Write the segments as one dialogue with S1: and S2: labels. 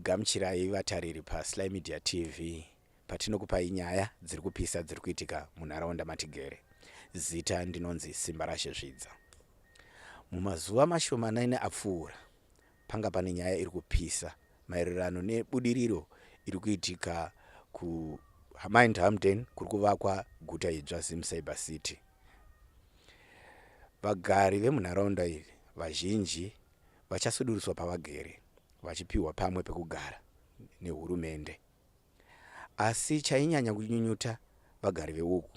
S1: Tinokugamuchirai vatariri paSly Media TV patinokupai nyaya dziri kupisa dziri kuitika munharaunda matigere. Zita ndinonzi Simbarashe Zvidza. Mumazuva mashomanene apfuura, panga pane nyaya iri kupisa maererano nebudiriro iri kuitika kuMount Hampden kuri kuvakwa guta idzva Zim Cyber City. Vagari vemunharaunda iyi vazhinji vachasudurutswa pavagere vachipihwa pamwe pekugara nehurumende. Asi chainyanya kunyunyuta vagari veuku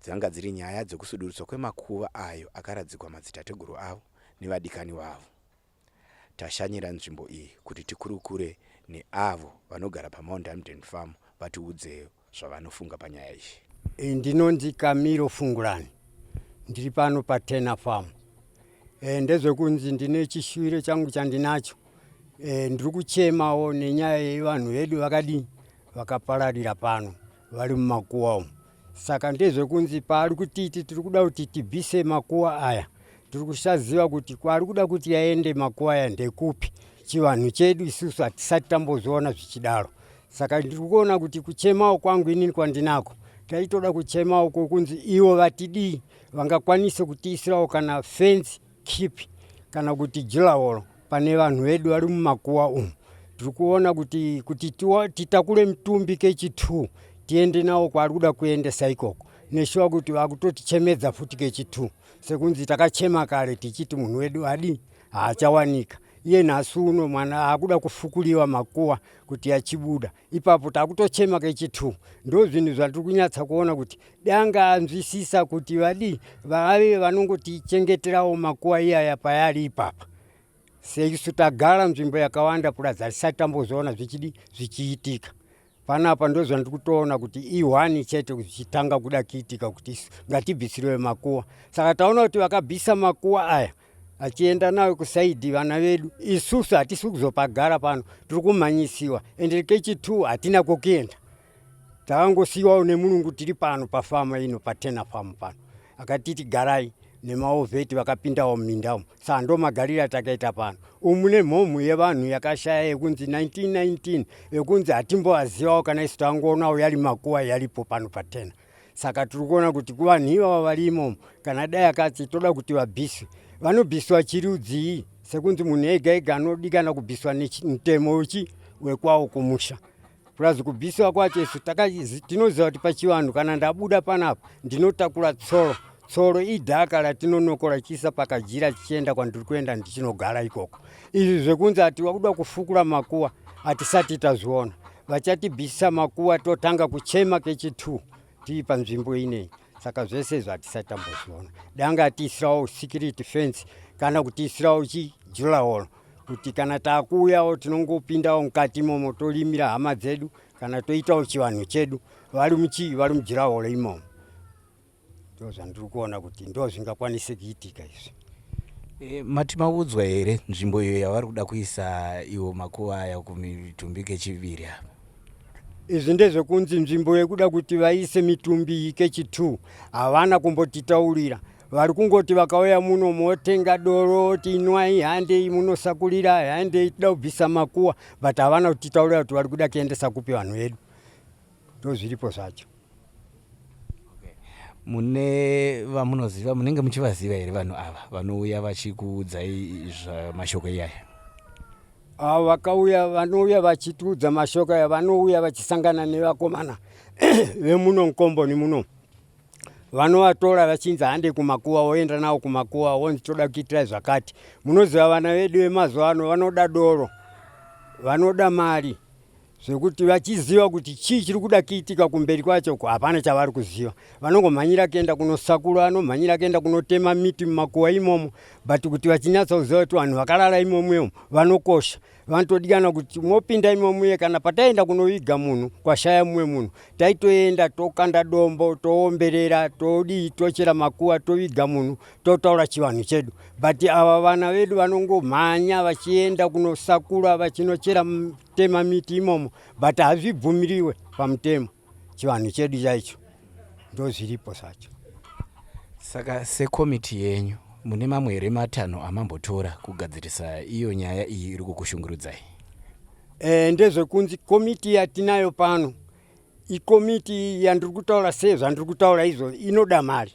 S1: dzanga dziri nyaya dzekusudurutswa kwemakuva ayo akaradzikwa madzitateguru avo nevadikani vavo. Tashanyira nzvimbo iyi kuti tikurukure neavo vanogara paMount Hampden Farm vatiudzewo zvavanofunga panyaya iyi.
S2: Eh, ndinonzi Kamiro Fungulani, ndiri pano paTena Farm. E, ndezvekunzi ndine chishuviro changu chandinacho. E, ndiri kuchemawo nenyaya yevanhu vedu vakadii vakapararira pano vari mumakuwa umu. Saka ndezvekunzi paari kutiti tiri kuda kuti tibvise makuwa aya, tiri kusaziva kuti kwaari kuda kuti yaende makuwa aya ndekupi. Chivanhu chedu isusu hatisati tambozviona zvichidaro. Saka ndiri kuona kuti kuchemawo kwangu inini kwandinako, taitoda kuchemawo kwokunzi ivo vatidii vangakwanise kutiisirawo kana fence keep kana kuti jilawolo pane vanhu vedu vari mumakuwa umu. Tiri kuona kuti kuti titakure mutumbi kechi2 tiende nawo kwaari kuda kuendesa ikoko, neshuwa kuti vakutotichemedza futi kechi2, sekunzi takachema kare tichiti munhu wedu adii haachawanika. Iye nhasi uno mwana akuda kufukuliwa makuwa kuti achibuda ipapo takutochema kechi2. Ndo zvinhu zvatiri kunyatsa kuona kuti danga anzwisisa kuti vadii vave vanongotichengeterawo makuwa iyaya payari ipapa. Seisu tagara nzvimbo yakawanda purazi hatisati tambozoona zvichidi zvichiitika panapa. Ndozvandiri kutoona kuti ihwani chete zvichitanga kuda kuitika kuti isu ngatibvisirwe makuwa. Saka taona kuti vakabvisa makuwa aya achienda nayo kusaidhi, vana vedu isusu hatisi kuzopagara pano, tiri kumhanyisiwa ende kechi2 hatina kwokuenda. Takangosiyiwawo nemurungu tiri pano pafama ino paTena Farm pano, akatiti garai nemaovheti vakapindawo muminda umu. Saka ndo magariro atakaita pano umu nemhomho yevanhu yakashaya yekunzi 1919 yekunzi hatimbovazivawo kana isu, tangoonawo yari makuwa yaripo pano paTena. Saka tiri kuona kuti kuvanhu ivava vari imomo, kana dai akati toda kuti vabviswe, vanobviswa chirudzii? Sekunzi munhu ega ega anodikana kubviswa nemutemo wechi wekwawo kumusha. Purazi kubviswa kwacho isu tinoziva kuti pachivanhu kana ndabuda panapa ndinotakura tsoro. Tsoro idhaka ratinonokora chiisa pakajira chichienda kwandiri kuenda ndichinogara ikoko. Izvi zvekunzi ati wakuda kufukura makuwa hatisati tazviona. Vachatibvisa makuwa totanga kuchema kechi2 tiri panzvimbo ineyi. Saka zvese izvo hatisati tambozviona. Danga atiisirawo security fence kana kutiisirawo chidurawall kuti kana takuuyawo tinongopindawo mukati imomo torimira hama dzedu kana toitawo chivanhu chedu vari muchii vari mudurawall imomo. Ndo zvandiri kuona kuti ndo zvingakwanise kuitika izvi.
S1: E, mati maudzwa here nzvimbo iyo yavari kuda kuisa iwo makuva aya kumitumbi kechiviri apa?
S2: Izvi ndezvekunzi nzvimbo yekuda kuti vaise mitumbi iyi kechi2 havana kumbotitaurira. Vari kungoti vakauya muno motenga doro, tinwai, handei munosakurira, handei tida kubvisa makuwa, but havana kutitaurira kuti vari kuda kuendesa kupi vanhu vedu. Ndo zviripo zvacho.
S1: Mune vamunoziva, munenge muchivaziva here vanhu ava vanouya vachikuudzai mashoko iyaya?
S2: Avo vakauya vanouya vachitiudza mashoko aya vanouya vachisangana nevakomana vemuno mukomboni muno, vanovatora vachinzi hande kumakuva, voenda navo kumakuva, vonzi toda kuitirai zvakati. Munoziva vana vedu vemazuva ano vanoda doro, vanoda mari, zvekuti vachiziva kuti chii chiri kuda kuitika kumberi kwacho uko hapana chavari kuziva. Vanongomhanyira kuenda kunosakura, vanomhanyira kuenda kunotema miti mumakuva imomo, but kuti vachinyatsa kuziva kuti vanhu vakarara imomo imomo vanokosha, vanotodikana kuti mopinda imomuye. Kana pataenda kunoviga munhu kwashaya mumwe munhu, taitoenda tokanda dombo, toomberera, todii, tochera makuva, toviga munhu, totaura chivanhu chedu. But ava vana vedu vanongomhanya vachienda kunosakura, vachinochera tema miti imomo, but hazvibvumiriwe pamutemo. Chivanhu chedu chaicho ndo zviripo zvacho.
S1: Saka sekomiti yenyu mune mamwe here matanho amambotora kugadzirisa iyo nyaya iyi iri kukushungurudzai?
S2: E, ndezvekunzi komiti yatinayo pano ikomiti yandiri kutaura sezvandiri kutaura izvo inoda mari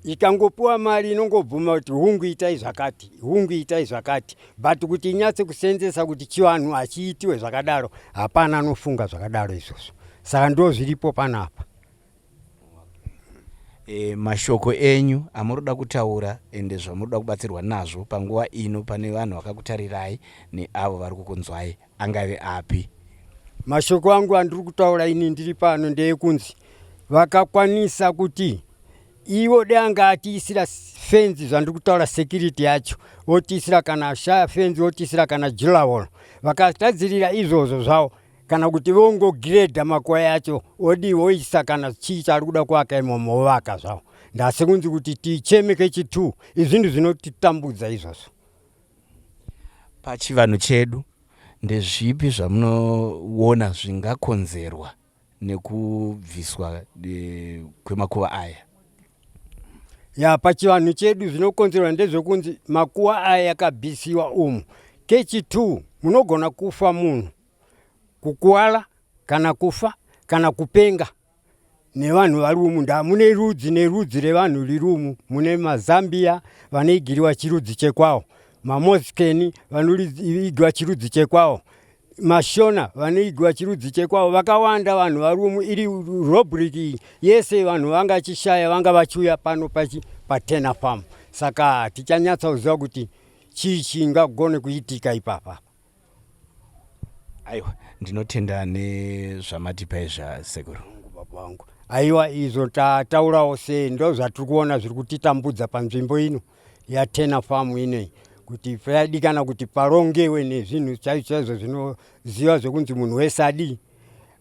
S2: ikangopiwa mari inongobvuma kuti hungu itai zvakati hungu itai zvakati but kuti inyatse kusenzesa kuti chivanhu hachiitiwe zvakadaro hapana anofunga zvakadaro izvozvo saka ndo zviripo panapa
S1: E, mashoko enyu amurikuda kutaura ende zvamurikuda kubatsirwa nazvo panguva ino pane vanhu vakakutarirai neavo vari kukunzwai angave api?
S2: Mashoko angu andiri kutaura ini ndiri pano ndeekunzi vakakwanisa kuti ivo de anga atiisira fenzi zvandiri kutaura security yacho votiisira kana shaya fenzi votiisira kana julawol vakatadzirira izvozvo zvavo kana kuti vongogireda makwai acho odii voisa kana chii chaari kuda kuvaka imomo vovaka zvavo ndasi kunzi kuti ticheme kechi2 izvinhu zvinotitambudza izvozvo
S1: Pachivanhu chedu ndezvipi zvamunoona zvingakonzerwa nekubviswa e, kwemakuva aya?
S2: Ya, pachivanhu chedu zvinokonzerwa ndezvekunzi makuva aya yakabvisiwa umu. Kechi2 munogona kufa munhu, kukuwala kana kufa kana kupenga. nevanhu vari umu nda mune rudzi nerudzi revanhu riri umu mune mazambia vanoigiriwa chirudzi chekwawo mamoskeni vanoigiwa chirudzi chekwawo mashona vanoigiwa chirudzi chekwawo vakawanda vanhu vari umu iri robric iyi yese vanhu vanga chishaya vanga vachiuya pano pachi patena farm saka tichanyatsa kuziva kuti chii chingagone kuitika ipapa
S1: Aiwa, ndinotenda nezvamatipa izva sekuru.
S2: Baba vangu. Aiwa izvo tataurawo sei ndozvatiri kuona zviri kutitambudza panzvimbo ino yatena farm inei kuti payadikana kuti parongewe nezvinhu chaizvo chaizvo zvinoziva zvekunzi munhu wese adii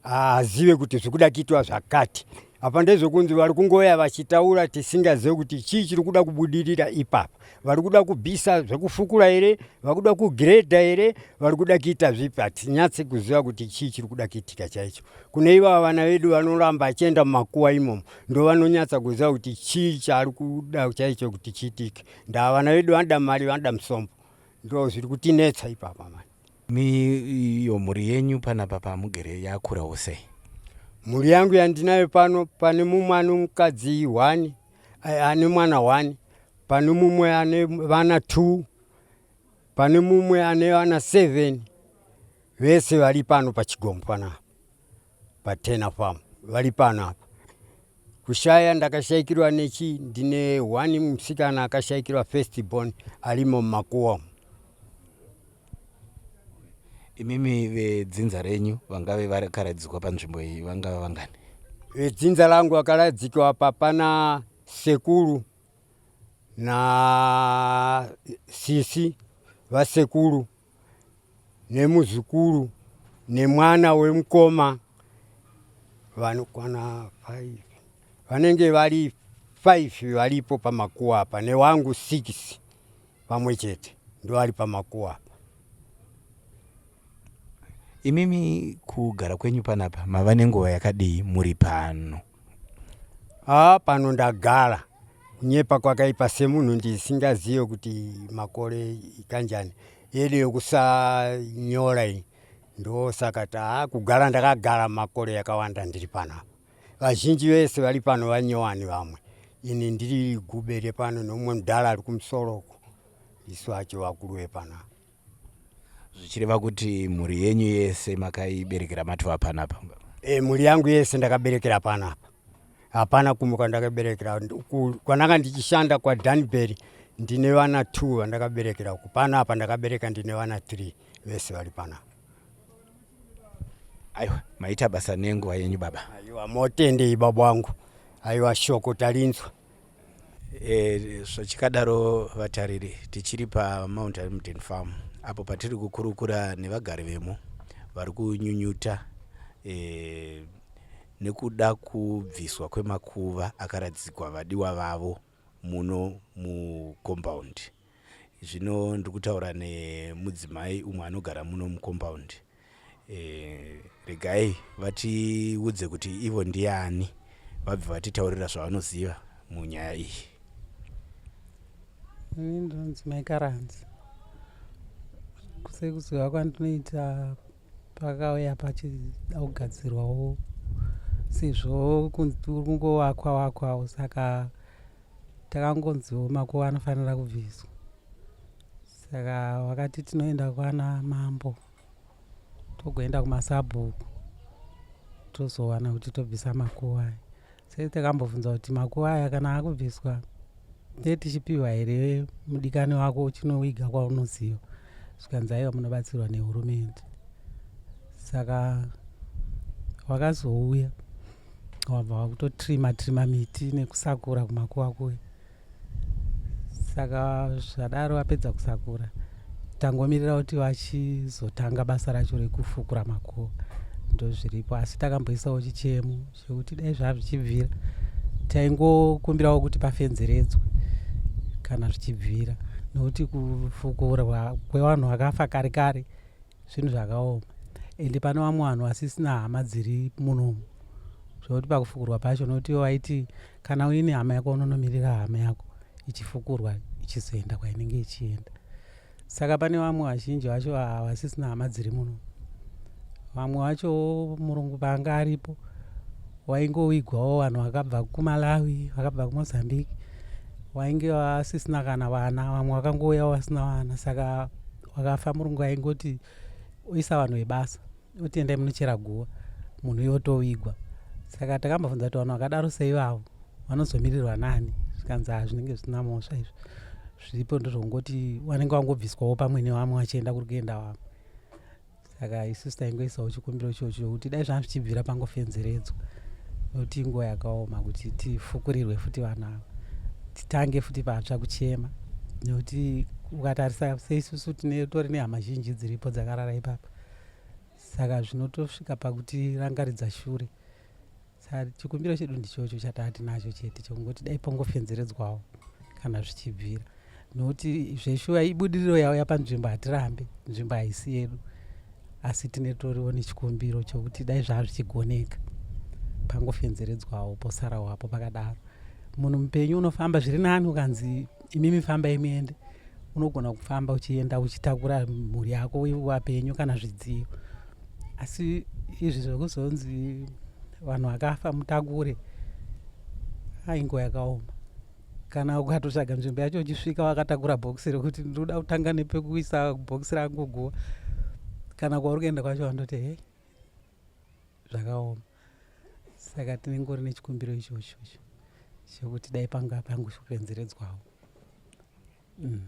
S2: azive kuti zvikuda kuitwa zvakati apa ndezvekunzi vari kungouya vachitaura tisingazive kuti chii chiri kuda kubudirira ipapa vari kuda kubvisa zvekufukura here vari kuda kugiredha here vari kuda kuita zvipi hatinyatse kuziva kuti chii chiri kuda kuitika chaicho kune ivava vana vedu vanoramba achienda mumakuwa imomo ndo vanonyatsa kuziva kuti chii chaari kuda chaicho kuti chiitike ndaa vana vedu vanoda mari vanoda musombo ndo zviri kutinetsa ipapa mani
S1: Mi iyo mhuri yenyu panapa pamugere yakurawo sei?
S2: Mhuri yangu yandinayo pano pane mumwe ane mukadzi one ane mwana one pane mumwe ane vana two pane mumwe ane vana seven vese vari pano pachigomo panapa patena farm vari pano apa kushaya ndakashaikirwa nechi ndine one musikana akashaikirwa first born arimo mumakuwa umu
S1: Imimi vedzinza renyu vangave vakaradzikwa panzvimbo iyi vangava vangani?
S2: Vedzinza langu vakaradzikwa apa pana sekuru na sisi vasekuru nemuzukuru nemwana wemukoma vanokwana 5 vanenge vari 5 varipo pamakuwa apa newangu 6 pamwe chete ndovari pamakuwa apa.
S1: Imimi kugara kwenyu panapa mava nenguva yakadii muri pano?
S2: Haa pano ndagara kunyepa kwakaipa semunhu ndisingazive kuti makore kanjani yedu yokusanyora iyi ndosaka taa kugara ndakagara makore yakawanda ndiri panapa vazhinji vese vari pano vanyowani vamwe ini ndiri gube repano nomumwe mudhara ari kumusoro uko isu acho vakuru vepanapa
S1: Zvichireva kuti mhuri yenyu yese makaiberekera matova panapa?
S2: E, mhuri yangu yese ndakaberekera panapa, hapana kumwe kwandakaberekera. Kwandanga ndichishanda kwaDanbury ndine vana 2 vandakaberekera uku. Panapa ndakabereka ndine vana 3 vese vari panapa.
S1: Aiwa, maita basa nenguva yenyu baba.
S2: Aiwa, motendei baba wangu. Aiwa, shoko tarinzwa.
S1: E, zvachikadaro vatariri, tichiri paMount Hampden Farm apo patiri kukurukura nevagari vemo vari kunyunyuta e, nekuda kubviswa kwemakuva akaradzikwa vadiwa vavo muno mucompound. Zvino ndiri kutaura nemudzimai umwe anogara muno mucompound. E, regai vatiudze kuti ivo ndiani vabve vatitaurira zvavanoziva munyaya iyi.
S3: Ini ndinonzi Mai Karanzi. Sekuziva kwandinoita pakauya pachida kugadzirwawo sezvo kuri kungovakwa vakwawo saka takangonziwo makuva anofanira kubviswa. Saka vakati tinoenda kwana mambo togoenda kumasabhuku tozowana kuti tobvisa makuva aya. Sei takambobvunza kuti makuva aya kana akubviswa tee tichipiwa here mudikani wako uchinowiga kwaunoziva zvikanzi aiwa munobatsirwa nehurumende saka wakazouya wabva wakutotrima trima miti nekusakura kumakuva kuya saka zvadaro vapedza kusakura tangomirira kuti vachizotanga basa racho rekufukura makuva ndozviripo asi takamboisawo chichemo chekuti dai zvaa zvichibvira taingokumbirawo kuti pafenzeredzwe kana zvichibvira nokuti kufukurwa kwevanhu vakafa kare kare zvinhu zvakaoma ende pane vamwe vanhu vasisina hama dziri munomu zvekuti pakufukurwa pacho nokuti waiti kana uine hama yako unonomirira hama yako ichifukurwa ichizoenda kwainenge ichienda saka pane vamwe vazhinji vacho havasisina hama dziri muno vamwe vacho murungu paanga aripo waingowigwawo vanhu vakabva kumalawi vakabva kumozambique wainge vasisina kana vana vamwe vakangouyawo vasina vana saka wakafa murungu aingoti oisa vanhu vebasa oti endai munochera guva munhu iye otovigwa saka takambobvunza kuti vanhu vakadaro seivavo vanozomirirwa nani zvikanzi ha zvinenge zvisina mhosva izvo zviripo ndozvongoti vanenge vangobviswawo pamwe nevamwe vachienda kuri kuenda vamwe saka isusu taingoisawo chikumbiro ichocho chokuti dai zvanga zvichibvira pangofenzeredzwa nokuti inguva yakaoma kuti tifukurirwe futi vanhu ava titange futi patsva kuchema nekuti ukatarisa seisusu tinetori nehama zhinji dziripo dzakarara ipapa saka zvinotosvika pakutirangaridza shure saka chikumbiro chedu ndichocho chataa tinacho chete chekungoti dai pongofenzeredzwawo kana zvichibvira nokuti zveshuwa ibudiriro yauya panzvimbo hatirambe nzvimbo haisi yedu asi tine toriwo nechikumbiro chokuti dai zvaa zvichigoneka pangofenzeredzwawo posarawo apo pakadaro munhu mupenyu unofamba zviri nani ukanzi imimi fambai muende unogona kufamba uchienda uchitakura mhuri yako wapenyu kana zvidziyo asi izvi zvekuzonzi vanhu vakafa mutakure ainguva yakaoma kana ukatotsvaga nzvimbo yacho uchisvika wakatakura bhokisi rekuti ndinoda kutanga nepekuisa bhokisi rangu guva kana kwauri kuenda kwacho vandoti hei zvakaoma saka tinengori nechikumbiro ichocho chekuti dai panga pangofenzeredzwawo mm.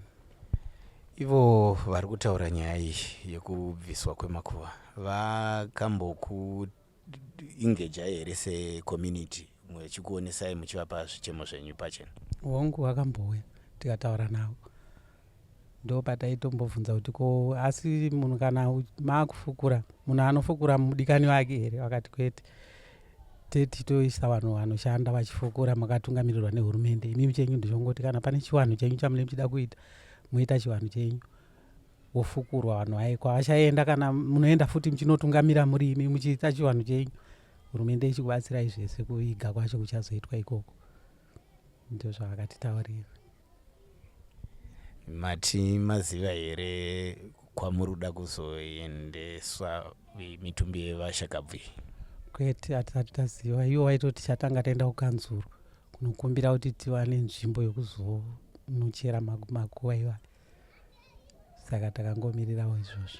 S1: Ivo vari kutaura nyaya iyi yekubviswa kwemakuva vakambokuingeja here secommunity vachikuonesai muchivapa zvichemo zvenyu pachena?
S3: Hongu, vakambouya tikataura navo ndopataitombobvunza kuti ko asi munhu kana maakufukura munhu anofukura mudikani wake here vakati kwete tetichitoisa vanhu vanoshanda vachifukura makatungamirirwa nehurumende imimi chenyu ndechongoti kana pane chivanhu chenyu chamunenge muchida kuita moita chivanhu chenyu wofukurwa vanhu vaye kwavachaenda kana munoenda futi muchinotungamira muri imi muchiita chivanhu chenyu hurumende ichikubatsirai zvese kuviga kwacho kuchazoitwa ikoko ndozvavakatitaurira
S1: Mati maziva here kwamuri kuda kuzoendeswa mitumbi yevashakabvu iyi?
S3: Kwete, hatisati taziva. Ivo vaitoti chatanga taenda kukanzuru kunokumbira kuti tiwane nzvimbo yekuzonochera makuva iwayo. Saka takangomirirawo izvozvo.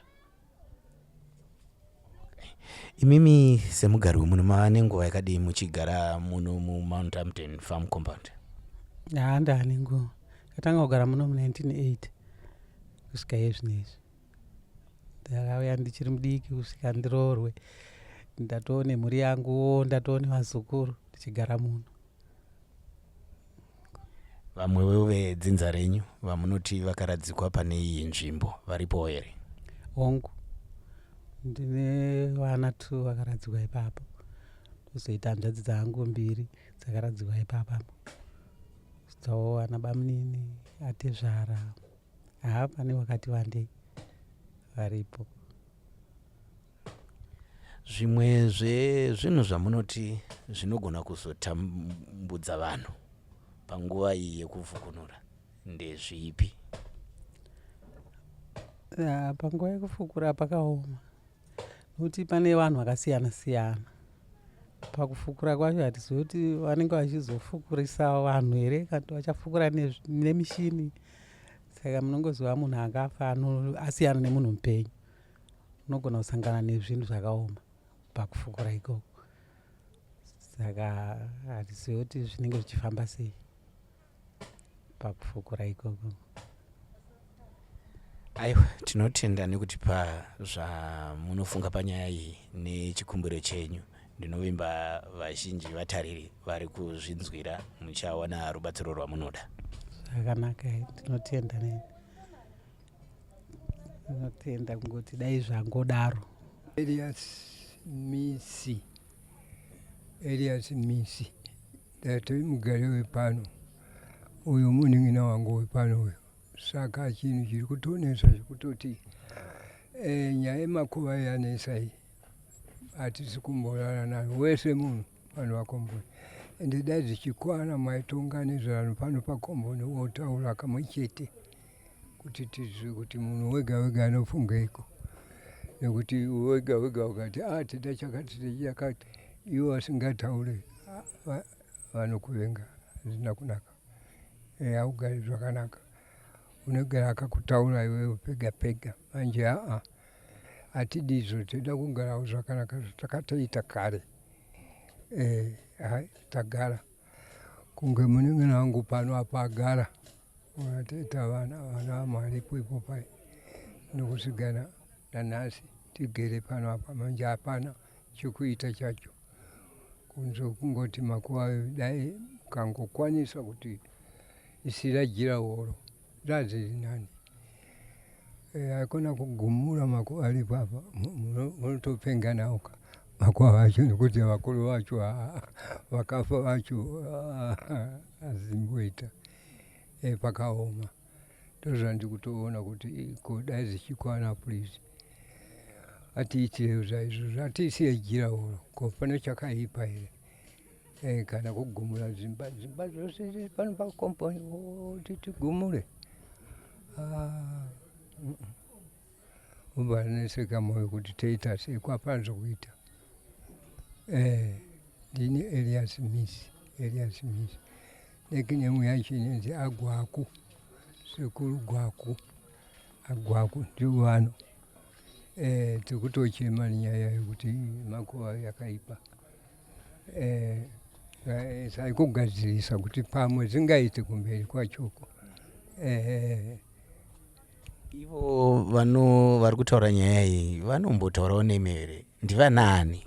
S1: Imimi semugari wemuno mava nenguva yakadii muchigara muno muMount Hampden Farm Compound?
S3: Haa ndane nguva. Ndakatanga kugara muno mu1980 kusvika iye zvino izvi. Ndakauya ndichiri mudiki kusvika ndiroorwe. Ndatoo nemhuri yanguwo, ndatoo nevazukuru ndichigara muno.
S1: Vamwewo vedzinza renyu vamunoti vakaradzikwa pane iyi nzvimbo varipowo here?
S3: Hongu, ndine vana two vakaradzikwa ipapo, tozoita hanzvadzi dzangu mbiri dzakaradzikwa ipapa, dzawo vana bamunini, atezvara, haa pane vakati wandei varipo.
S1: Zvimwe zvezvinhu zvamunoti zvinogona kuzotambudza vanhu panguva iyi yekuvhukunura ndezvipi?
S3: Panguva yekufukura pakaoma nokuti pane vanhu vakasiyana siyana. Pakufukura kwacho hatizivi kuti vanenge vachizofukurisa vanhu here kana kuti vachafukura nemishini. Saka munongoziva munhu akafa asiyana nemunhu mupenyu, unogona kusangana nezvinhu zvakaoma pakufukura ikoko. Saka hatizivi kuti zvinenge zvichifamba sei pakufukura ikoko.
S1: Aiwa, tinotenda nekutipa zvamunofunga panyaya iyi nechikumbiro chenyu. Ndinovimba vazhinji vatariri vari kuzvinzwira, muchawana rubatsiro rwamunoda.
S3: Zvakanaka, tinotenda neni. Tinotenda kungoti dai zvangodaro.
S2: Elias Misi, Elias Misi, ndati mugari wepano uyu, munin'ina wangu wepano uyu. Saka chinhu chiri kutonetsa chekutoti nyaya yemakuva yanetsa iyi, hatisi kumborara nayo wese munhu pano pakomboni. Ende dai dzichikwana maitonga nezvanhu pano pakomboni, wotaura kamwe chete kuti tizive kuti munhu wega wega anofungeiko, nekuti wega wega ukati a tida chakati, tida chakati, ivo vasingataure vanokuvenga. Hazvina kunaka, haugari zvakanaka, unogara akakutaura iwewe pega pega. Manje aa, hatidi izvo, tinoda kugarawo zvakanaka zvatakatoita kare. Hai, tagara kunge munin'ina wangu pano apa agara toita vana, vana vamwe varipo ipo pai nokusigana nanhasi tigere pano apa. Manje hapana chekuita chacho kunze kungoti makuva dai kangokwanisa kuti isira jira horo radziri nani. Haikona kugumura makuva aripo apa, munotopenga nawo makuva acho, nekuti vakuru vacho vakafa vacho hazimboita. Pakaoma, ndozvandiri kutoona kuti ko dai dzichikwana, please atiitire zvaizvozvo, atiisire jira horo. Ko pane chakaipa here kana kugumura dzimba, dzimba dzose pano pakomboni kuti tigumure? Ubva neseka moyo kuti toita sei, kwapana zvokuita. Ndini Elias Misi, Elias Misi. Nickname yacho inonzi Agwaku, Sekuru Gwaku, Agwaku ndivo vano. Tiri kutochema nenyaya yekuti makuva yakaipa. Saikugadzirisa kuti pamwe zvingaite kumberi kwachoko.
S1: Ivo vano vari kutaura nyaya iyi vanombotaurawo nemi here? Ndivanaani?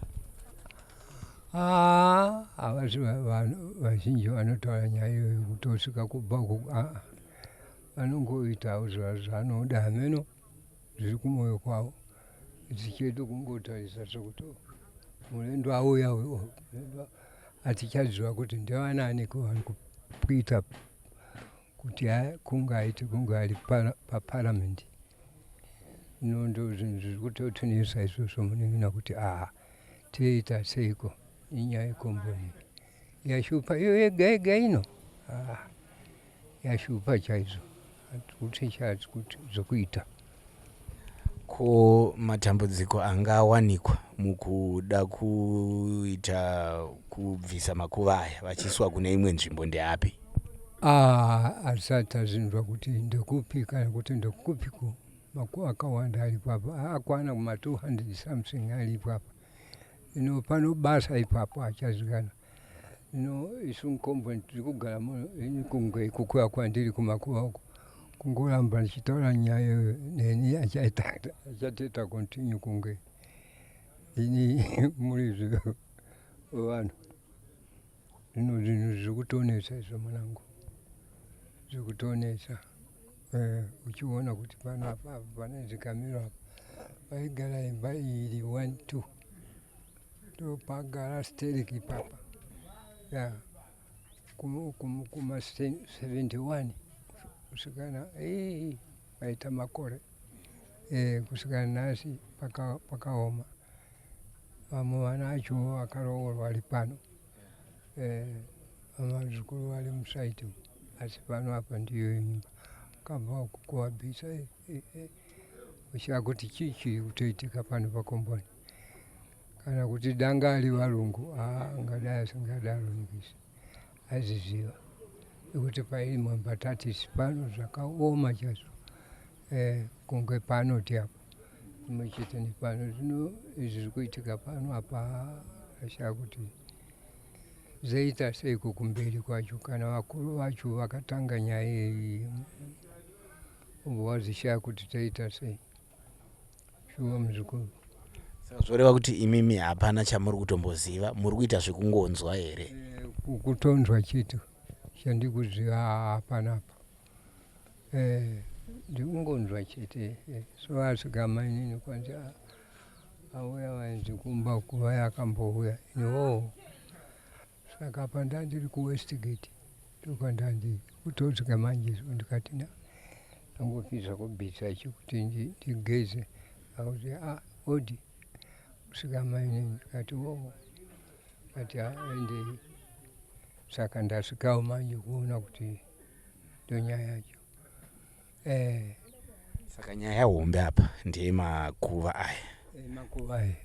S2: Havasi vanhu vazhinji vanotaura nyaya iyoyo kutosvika kubva uko. Aa, vanongoitawo zvanoda, hameno zviri kumwoyo kwavo. Isu chedu kungotarisa sekuti murendo auya uyu, hatichaziva kuti ndevanani vari kuita kuti kunge aite kunge ari paparamende. Ino ndo zvinhu zviri kutotinetsa izvozvo munin'ina, kuti aa, toita seiko inyaya yekomboni yashupa iyo yega yega ino. Aa, yashupa chaizvo, hatikuti kuti zvokuita.
S1: Ko matambudziko angawanikwa mukuda kuita kubvisa makuva aya vachiiswa kune imwe nzvimbo ndeapi?
S2: Asati azinzwa kuti ndekupi kana kuti ndekupiko. Makuva akawanda aripo apa, akwana kuma 200 something aripo apa. Ino pano basa ipapo achazikana. Ino isu mukomboni tiri kugara muno, ini kunge ikukuya kwandiri kumakuva uko, kungoramba ndichitaura nyaya iyoyo neni achatoita continue kunge ini muridzi wevanhu. Zvino zvinhu zviri kutonetsa izvo mwanangu, zviri kutonetsa. Uchiona kuti pano apa pane dzikamiro apa vaigara imba iri 1 2, ndopagara sterek ipapa ya kuma 71 kusvikana vaita makore kusvikana nhasi pakaoma. Vamwe vana acho vakaroorwa vari pano, vamazukuru vari musaiti, asi pano apa ndiyo imba kabva kuvabvisa.
S4: Kushaya kuti chii chiri kutoitika pano pakomboni kana kuti danga ari varungu haa angadai asingadaro nikisi aiziziva nekuti pairimwa mbatatisi pano zvakaoma chaizvo eh, kunge panoti apo imwe chete nepano zvino izvi zviri kuitika pano apa ashaya kuti zvoita seiko kumberi kwacho kana vakuru vacho vakatanga nyaya iyi Ubva wazishaya kuti toita sei shuwa muzukuru.
S1: Saka zvoreva kuti imimi hapana chamuri kutomboziva, muri kuita zvekungonzwa here?
S4: Eh, kutonzwa chete chandikuziva hapana apa. Eh, ndikungonzwa chete eh, so asika mainini kwanzi ah, auya vainzi kumba kuva yakambouya iniwo Saka apa ndandiri kuWestgate ndokwandandiri kutosvika manje so ndikati na ndangopinza kubvisa ichi kuti ndigeze akuti a ah, odi kusvika maine ndikati o oh. ati aendei ah, saka ndasvikawo manje kuona kuti ndonyaya yacho
S1: eh. Saka nyaya hombe apa ndeyemakuva aya.
S4: Emakuva aya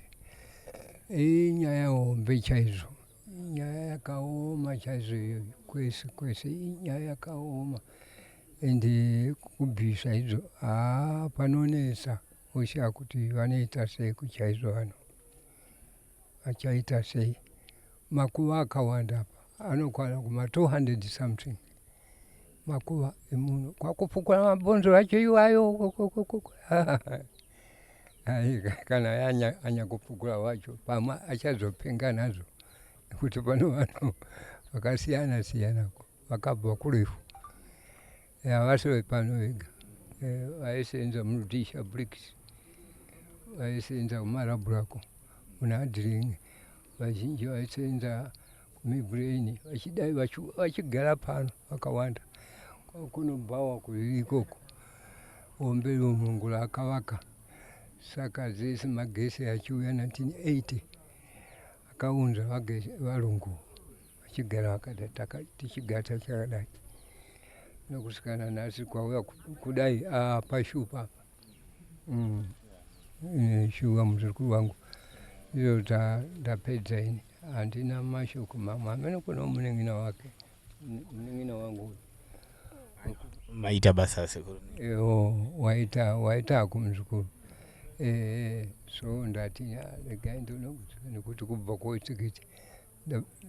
S4: inyaya hombe chaizvo, nyaya yakaoma chaizvo iyoyo kwese kwese inyaya yakaoma ende kubvisa izvo haa panonetsa woshaya kuti vanoita sei chaizvo vanhu vachaita sei makuva akawanda apa anokwana kuma 200 something makuva emunhu kwakufukura mabhonzo acho iwayo kana anyakufukura wacho pamwe achazopenga nazvo nekuti pano vanhu vakasiyana siyana vakabva kurefu havasi vepano vega eh, vaisenza murudisha bricks vaisenza kumarabhurako muna adhiringi vazhinji vaisenza Mibrain vachidai vachigara pano vakawanda kunobhawa kuviri ikoko hombe murungu akavaka saka dzese magesi achiuya 1980 akaunza varungu vachigara vakada tichigara chakadai nokusvikana nhasi kwauya kudai ah, pashupa apa mm. Eh, shuwa muzukuru wangu iyo ndapedza ini handina mashoko mamwe hameno kuna munin'ina wake munin'ina wangu uyu
S1: maita basa sekuru
S4: ewo waita waita ako muzukuru eh, so ndati regai ndinokuziva nekuti kubva kuitsikiti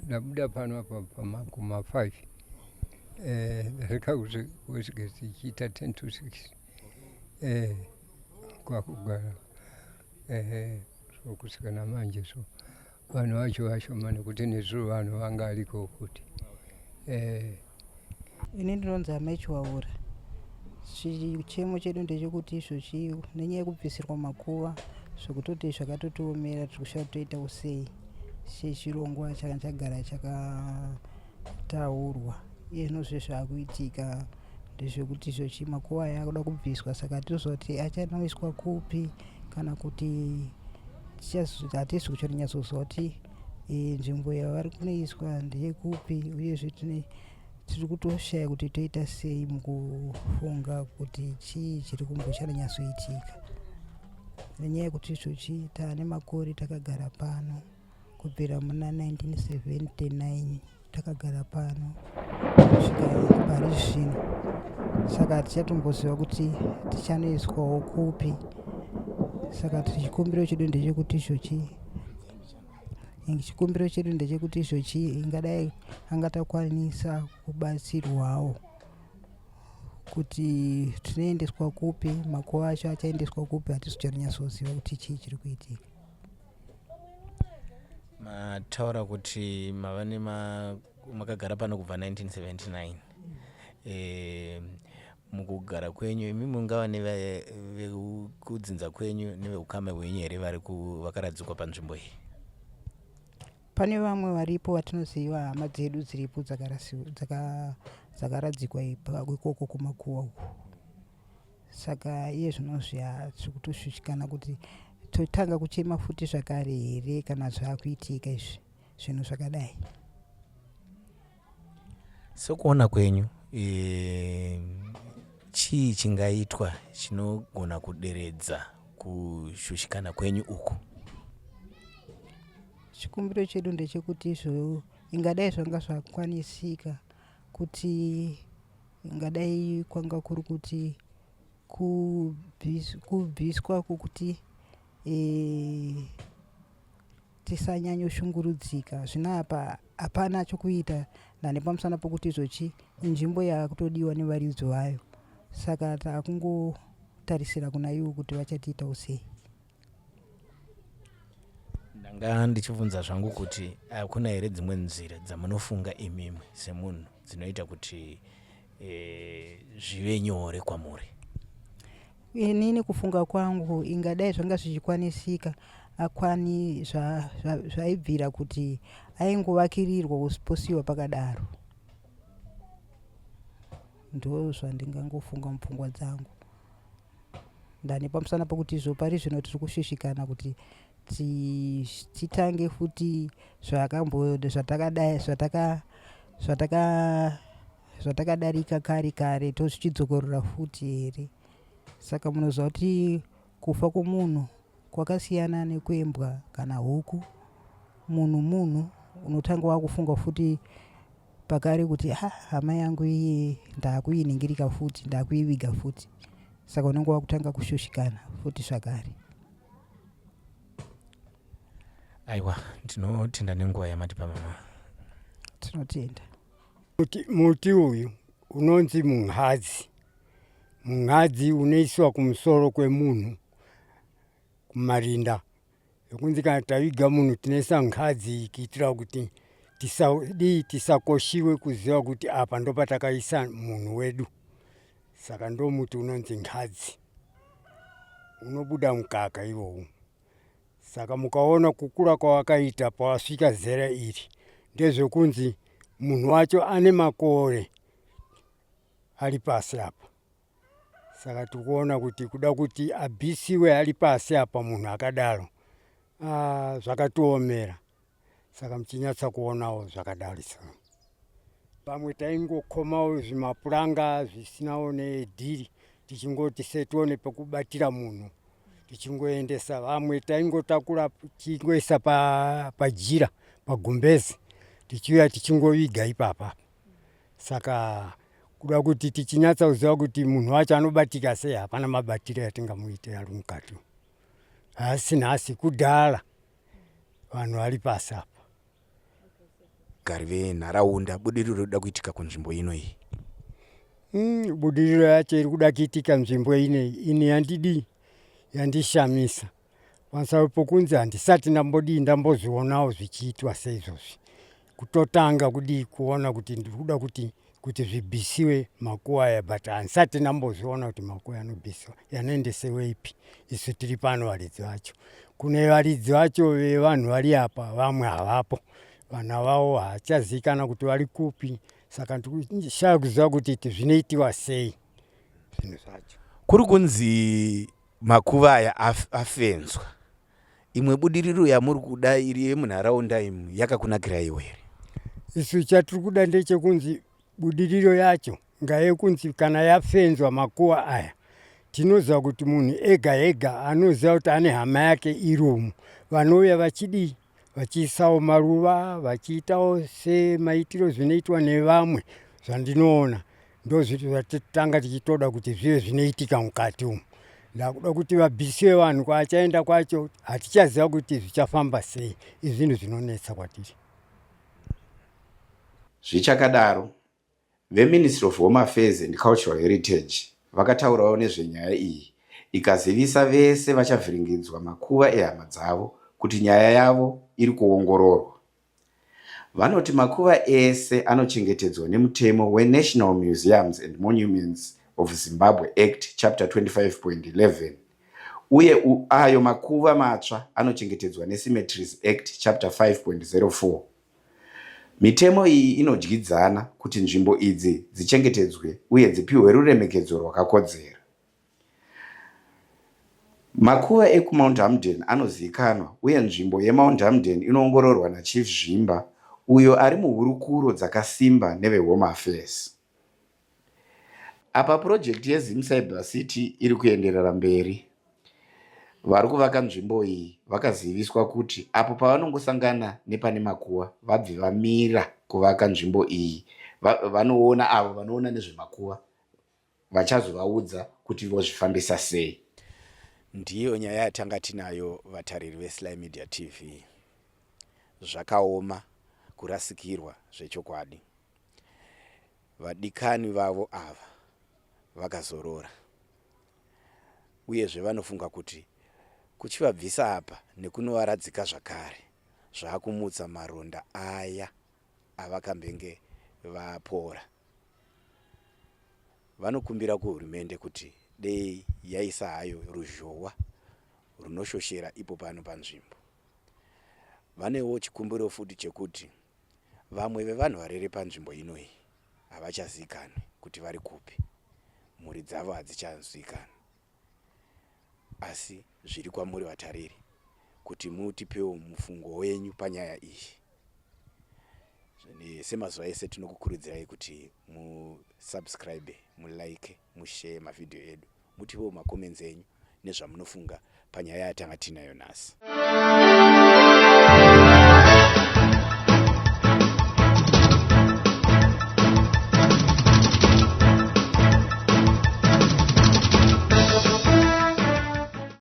S4: ndabuda pano apa kuma 5 eh, ndasvika kuitsikiti ichiita 10 to 6 eh, kwakugara ehe so kusvika namanje so vanhu vacho vashoma nekuti nezuro vanhu vanga ariko futi
S5: eh. Ini ndinonzi amai Chiwaura. Chichemo chedu ndechekuti izvo chii nenyaya yekubvisirwa makuva zvekutoti zvakatotiomera tiri kushaya kuti toitawo sei chechirongwa changa chagara chakataurwa iye zvino zve zvakuitika ndezvekuti izvo chii makuva aya akuda kubviswa saka tozoti achanoiswa kupi kana kuti hatisi kuchonyatsoziva kuti e, nzvimbo yavari kunoiswa ndeyekupi uyezve tine tiri kutoshaya kuti toita sei mukufunga kuti chii chiri kumbochanonyatsoitika nenyaya yekuti izvochi taane makore takagara pano kubvira muna 1979 takagara pano kusvika pari zvino saka hatichatomboziva kuti tichanoiswawo kupi saka chikumbiro chedu ndechekuti izvochi chikumbiro chedu ndechekuti izvochi ingadai angatakwanisa kubatsirwawo kuti tinoendeswa kupi makuva acho achaendeswa kupi hatisi kuchanyatsoziva kuti chii chiri kuitika
S1: Mataura kuti mava nema makagara pano kubva 1979 e, mukugara kwenyu imi mungava nevekudzinza kwenyu neveukama hwenyu here vari vakaradzikwa panzvimbo iyi?
S5: Pane vamwe varipo vatinoziva hama dzedu dziripo dzakaradzikwa ikoko kumakuwa uku. Saka iye zvinozvi tiri kutoshushikana kuti totanga kuchema futi zvakare here kana zvakuitika izvi zvinhu zvakadai.
S1: Sekuona kwenyu e, Chii chingaitwa chinogona kuderedza kushushikana kwenyu uku?
S5: Chikumbiro chedu ndechekuti izvo ingadai zvanga zvakwanisika kuti ingadai kwanga kuri kuti kubviswa kwokuti e, tisanyanyoshungurudzika zvino apa hapana chokuita nanepamusana pokuti izvochi inzvimbo yaakutodiwa nevaridzi vayo saka takungotarisira kuna ivo kuti vachatiitawo sei.
S1: Ndanga ndichibvunza zvangu kuti hakuna here dzimwe nzira dzamunofunga imimwi semunhu dzinoita kuti e, zvive nyore kwamuri?
S5: Inini kufunga kwangu ingadai zvanga zvichikwanisika akwani zvaibvira zva, zva kuti aingovakirirwa posiwa pakadaro ndo zvandingangofunga mupfungwa dzangu ndane pamusana pokuti izvo pari zvino tiri kushushikana kuti titange futi zvakambo zvatakadai zvataka zvataka zvatakadarika kare kare tozvichidzokorora futi here saka munoziva kuti kufa kwomunhu kwakasiyana nekwembwa kana huku munhu munhu unotanga wakufunga futi pakare kuti ha hama yangu iye ndakuiningirika futi ndakuiviga futi saka unenge wakutanga kushushikana futi zvakare.
S1: Aiwa, ndinotenda nenguva yamatipa mama.
S5: Tinotenda.
S2: Muti, muti uyu unonzi munhadzi. Munhadzi unoiswa kumusoro kwemunhu kumarinda yekunzi kana taviga munhu tinoisa nghadzi kuitira kuti tisadii tisakoshiwe kuziva kuti apa ndopatakaisa munhu wedu saka ndomuti unonzi nghadzi unobuda mukaka iwowu saka mukaona kukura kwawakaita pawasvika zera iri ndezvekunzi munhu wacho ane makore ari pasi apa saka tikuona kuti kuda kuti abhisiwe ari pasi apa munhu akadaro ah, zvakatiomera saka muchinyatsa kuonawo zvakadaro so pamwe taingokomawo zvimapuranga zvisinawo nedhiri tichingoti setione pekubatira munhu tichingoendesa vamwe taingotakura tichingoisa pajira pa pagumbezi tichiuya tichingoviga ipapa saka kuda kuti tichinyatsa kuziva kuti munhu wacho anobatika sei hapana mabatiro yatingamuite ari mukati asi nhasi kudhala vanhu vari pasi apa
S1: Vagari venharaunda budiriro iri kuda kuitika kunzvimbo ino iyi.
S2: Budiriro yacho iri kuda kuitika nzvimbo ineyi ini yandidii yandishamisa pamusoro pokunzi handisati ndambodii ndambozvionawo zvichiitwa seizvozvi kutotanga kudii kuona kuti ndiri kuda kuti kuti zvibisiwe makuwa aya but handisati ndambozviona kuti makuwa anobisiwa yanoendesewepi isu tiri pano varidzi vacho kune varidzi vacho vevanhu vari apa vamwe havapo vana vavo haachazivikana kuti vari kupi saka ndikushaya kuziva kuti zvinoitiwa sei zvinhu zvacho
S1: kuri kunzi makuva aya afenzwa Imwe budiriro yamuri kuda iri yemunharaunda imi yakakunakiraiwo here?
S2: Isu chatiri kuda ndechekunzi budiriro yacho ngayekunzi kana yafenzwa makuva aya tinoziva kuti munhu ega ega anoziva kuti ane hama yake irumu vanouya vachidii vachiisawo maruva vachiitawo semaitiro zvinoitwa nevamwe zvandinoona ndozviti zvatitanga tichitoda kuti zvive zvinoitika mukati umu ndakuda kuti vabvisiwe vanhu kwaachaenda kwacho hatichaziva kuti zvichafamba sei izvinhu zvinonetsa kwatiri.
S1: Zvichakadaro, veMinistry of Home Affairs and Cultural Heritage vakataurawo nezvenyaya iyi ikazivisa vese vachavhiringidzwa makuva ehama dzavo kuti nyaya yavo iri kuongororwa. Vanoti makuva ese anochengetedzwa nemutemo weNational Museums and Monuments of Zimbabwe Act Chapter 25.11 uye ayo makuva matsva anochengetedzwa neCemeteries Act Chapter 5.04. Mitemo iyi inodyidzana kuti nzvimbo idzi dzichengetedzwe uye dzipihwe ruremekedzo rwakakodzera. Makuva ekuMount Hampden anoziikanwa uye nzvimbo yeMount Hampden inoongororwa naChief Zvimba uyo ari muhurukuro dzakasimba neveHome Affairs. Apa purojekiti yeZim Cyber City iri kuenderera mberi. Vari kuvaka nzvimbo iyi vakaziviswa kuti apo pavanongosangana nepane makuva vabve vamira kuvaka nzvimbo iyi. Vanoona avo vanoona nezvemakuva vachazovaudza kuti vozvifambisa sei. Ndiyo nyaya yatanga tinayo vatariri veSly Media TV. Zvakaoma kurasikirwa zvechokwadi. Vadikani vavo ava vakazorora. Uyezve vanofunga kuti kuchivabvisa apa nekunovaradzika zvakare zvakumutsa maronda aya avakambenge vapora. Vanokumbira kuhurumende kuti dei yaisa hayo ruzhowa runoshoshera ipo pano panzvimbo. Vanewo chikumbiro futi chekuti vamwe vevanhu varere panzvimbo ino iyi havachazikanwi kuti vari kupi, mhuri dzavo hadzichanzwikanwi. Asi zviri kwamuri vatariri kuti mutipewo mufungo wenyu panyaya iyi. Semazuva ese tinokukurudzirai kuti musubscribe, mulike, mushare mavhidhiyo edu, mutipewo macomments enyu nezvamunofunga panyaya yatanga tinayo nhasi.